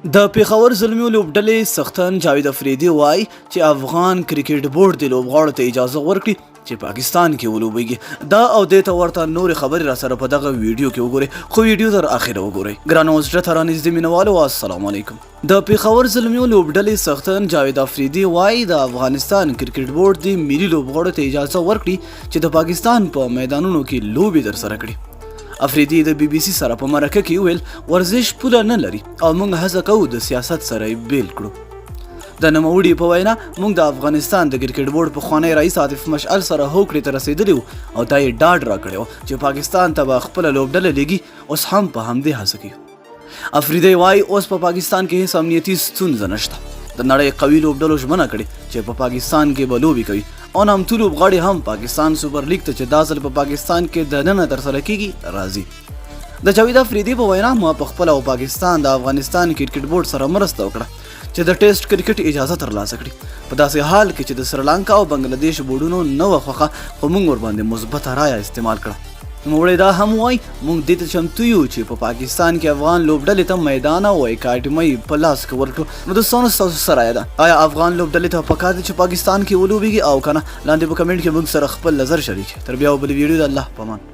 د پېښور زلمیو لوبډلې څښتن جاوید افریدي وايي چې افغان کرکټ بورډ د لوبغاړو ته اجازه ورکړي چې پاکستان کې ولوبېږي. دا او دې ته ورته نورې خبرې را سره په دغه ویډیو کې وګورئ، خو ویډیو تر اخره وګورئ. ګرانو زړه ته رانږدې مینوالو، السلام علیکم. د پېښور زلمیو لوبډلې څښتن جاوید افریدي وايي د افغانستان کرکټ بورډ دې ملي لوبغاړو ته اجازه ورکړي چې د پاکستان په میدانونو کې لوبې ترسره کړي. افریدي د بي بي سي سره په مرکه کې وویل، ورزش پوله نه لري او موږ هڅه کوو د سیاست سره یې بیل کړو. د نوموړي په وینا، موږ د افغانستان د کرکټ بورډ پخوانی رئیس عاطف مشعل سره هوکړې ته رسېدلي وو او دا یې ډاډ راکړی و چې پاکستان ته به خپله لوبډله لیږي، اوس هم په همدې هڅه کې یو. افریدی وايي، اوس په پاکستان کې هیڅ امنیتي ستونزه نشته. د نړۍ قوي لوبډلو ژمنه کړې چې په پاکستان کې به لوبې کوي او نامتو لوبغاړي هم پاکستان سوپر لیګ ته چې دا ځل په پاکستان کې دننه ترسره کیږي راځي. د جاوید افریدي په وینا، ما په خپله او پاکستان د افغانستان کرکټ بورډ سره مرسته وکړه چې د ټیسټ کرکټ اجازه ترلاسه کړي، په داسې حال کې چې د سریلانکا او بنګلادیش بورډونو نه وه خوښه، خو موږ ورباندې مثبته رایه استعمال کړه. نوموړی دا هم وايي، موږ دې ته چمتو یو چې په پاکستان کې افغان لوبډلې ته میدان او اکاډمۍ په لاس کې ورکړو. نو دوستانو، ستاسو څه رایه ده؟ آیا افغان لوبډلې ته پکار دي چې پاکستان کې ولوبیږي او کنه؟ لاندې په کمنټ کې موږ سره خپل نظر شریک. تر بیا بل ویډیو، د الله په امان.